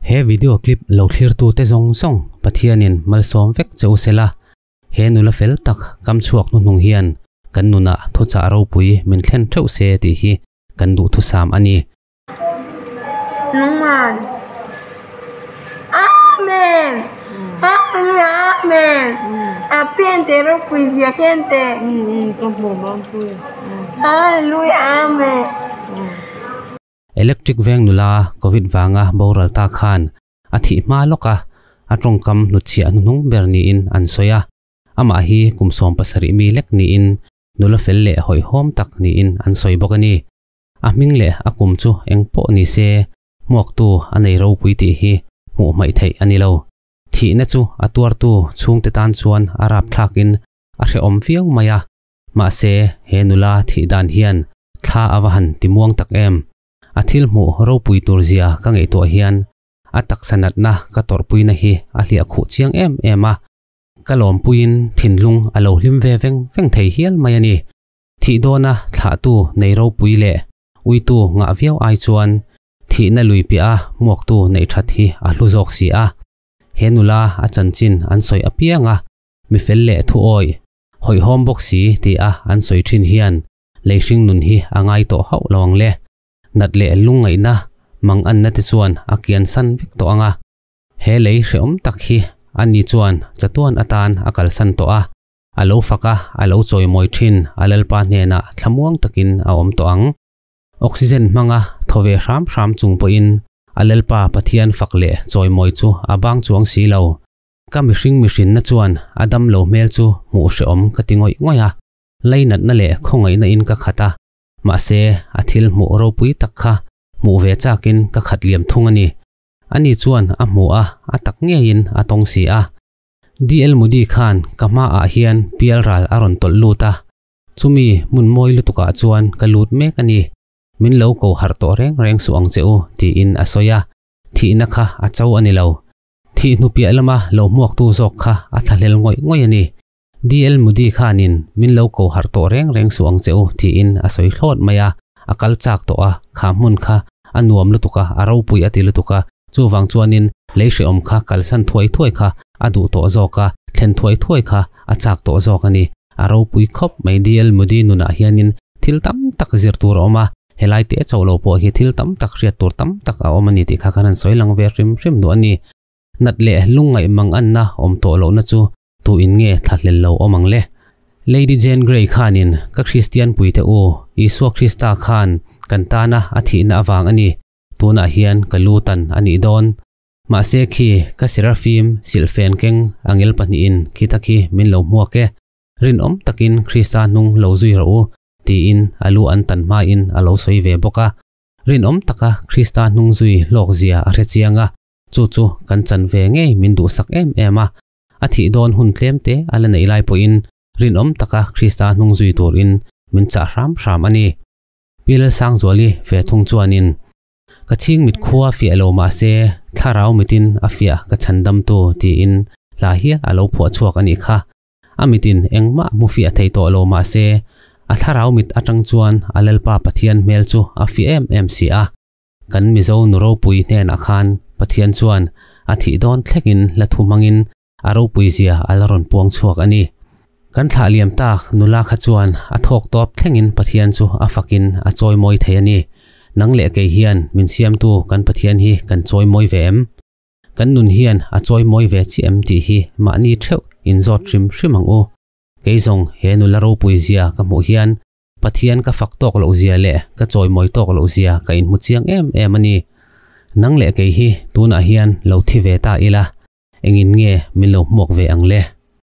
He video clip lo thlirtu te zawng zawng Pathianin malsawm vek che u sela, he nula fel tak kam chhuak hnuhnung hian kan nunah thuchah ropui min thlen theuh se tih hi kan duhthusam a ni. Nungman. Amen! Hallelujah Amen! A pian te ropui zia khian te. Hallelujah Amen! Electric veng nula Covid vanga boral ta khan a thih hma lawk a, a tawngkam hnutchhiah hnuhnung ber niin an sawi a. Amah hi kum 70 mi lek niin nula fel leh hawihhawm tak niin an sawi bawk a ni. A hming leh a kum chu eng pawh ni se, hmuaktu a nei ropui tih hi hmuh hmaih theih a ni lo. Thihna chu a tuartu chhungte tan chuan a rapthlakin a hrehawm viau mai a, mahse he nula thih dan hian thla a va han ti muang tak em. A thil hmuh ropui tur zia ka ngaihtuah hian a taksa natna ka tawrhpuina hi a hliah khuh chiang em em a, ka lawmpuiin thinlung a lo hlim ve veng veng thei hial mai a ni. Thih dawna thlahtu nei ropui leh uitu ngah viau ai chuan thihna lui piah a hmuaktu neih that hi a hlu zawk si a. He nula a chanchin an sawi apiang a, mi fel leh thu awih, hawihhawm bawk si ti a an sawi thin hian lei hring nun hi a ngai tawh hauh lo ang le. Nat leh lungngaihna mang anna te chuan a kian san vek tawh ang a. He lei hrehawm tak hi ani chuan chatuan atan a kalsan tawh a. A lo fak a, a lo chawimawi thin a Lalpa hnenah thlamuang takin a awm tawh ang. Oxygen hmanga thaw ve hram hram chung pawhin a Lalpa Pathian fak leh chawimawi chu a bang chuang si lo. Ka mihring mihrinna chuan a dam lo hmel chu hmuh hrehawm ka ti ngawih ngawih a, lainatna leh khawngaihna in ka khat a, mahse a thil hmuh ropui tak kha hmuh ve chakin ka khat liam thung a ni. Ani chuan a hmu a, a tak ngeiin a tawng si a. DL Moody khan ka hmaah hian pialral a rawn tawlh lut a, chumi hmun mawi lutukah chuan ka lut mek a ni, min lo ko harh tawh reng reng suh ang che u, tiin a sawi a, thihna kha a cho a ni lo. Thih hnu piah lama lo hmuaktu zawk kha a thlahlel ngawih ngawih a ni. DL Moody khanin min lo ko harh tawh reng reng suh ang che u, tiin a sawi thlawt mai a, a kal chak tawh a, kha hmun kha a nuam lutuk a, a ropui a ti lutuk a, Chuvang chuanin lei hrehawm kha kalsan thuai thuai kha a duh tawh zawk a, thlen thuai thuai kha a chak tawh zawk a ni. A ropui khawp mai DL Moody nunah hianin thil tam tak zir tur a awm a, helai teh chauh lo pawh hi thil tam tak hriat tur tam tak a awm a ni tih kha kan han sawi lang ve hrim hrim duh a ni. Nat leh lungngaih manganna awm tawh lohna chu tu in nge thlahlel lo awm ang le? Lady Jane Grey khanin ka Kristian puite u Isua Krista khan kan tana a thihna avang a ni. Tunah hian ka lu tan a nih dawn. Mahse khi ka Serafim silhfen keng angel pahnihin khita khi min lo hmuak e. Rinawm takin Krista hnung lo zui rawh u, tiin a lu an tan hmain a lo sawi ve bawk a. Rinawm taka Krista hnung zui hlawk zia a hre chiang a, chu chu kan chan ve ngei min duhsak em em a. A thih dawn hun tlem te a la neih lai pawhin rinawm taka Krista hnung zui turin min chah hram hram a ni. Pi Lalsangzuali ve thung chuanin, Ka chhing mit khua fiah lo mah se, thlarau mitin a fiah ka chhan damtu tiin hla hial a lo phuah chhuak a nih kha. A mitin engmah hmu fiah thei tawh lo mah se, a thlarau mit atang chuan a Lalpa Pathian hmel chu a fiah em em si a. Kan Mizo nu ropui hnenah khan Pathian chuan a thih dawn thlengin hla thu hmangin A ropui zia a la rawn puang chhuak a ni. Kan thlah liam tak nula kha chuan a thawk tawp thlengin Pathian chu a fakin a chawimawi thei a ni. Nang leh kei hian min siamtu kan Pathian hi kan chawimawi ve em? Kan nun hian a chawimawi ve chiah em tih hi mahni theuh inzawt hrim hrim ang u. Kei zawng he nula ropui zia ka hmuh hian Pathian ka fak tawk loh zia leh ka chawimawi tawk loh zia ka inhmu chiang em em a ni. Nang leh kei hi tunah hian lo thi ve ta ila, Engin nge min lo hmuak ve ang le?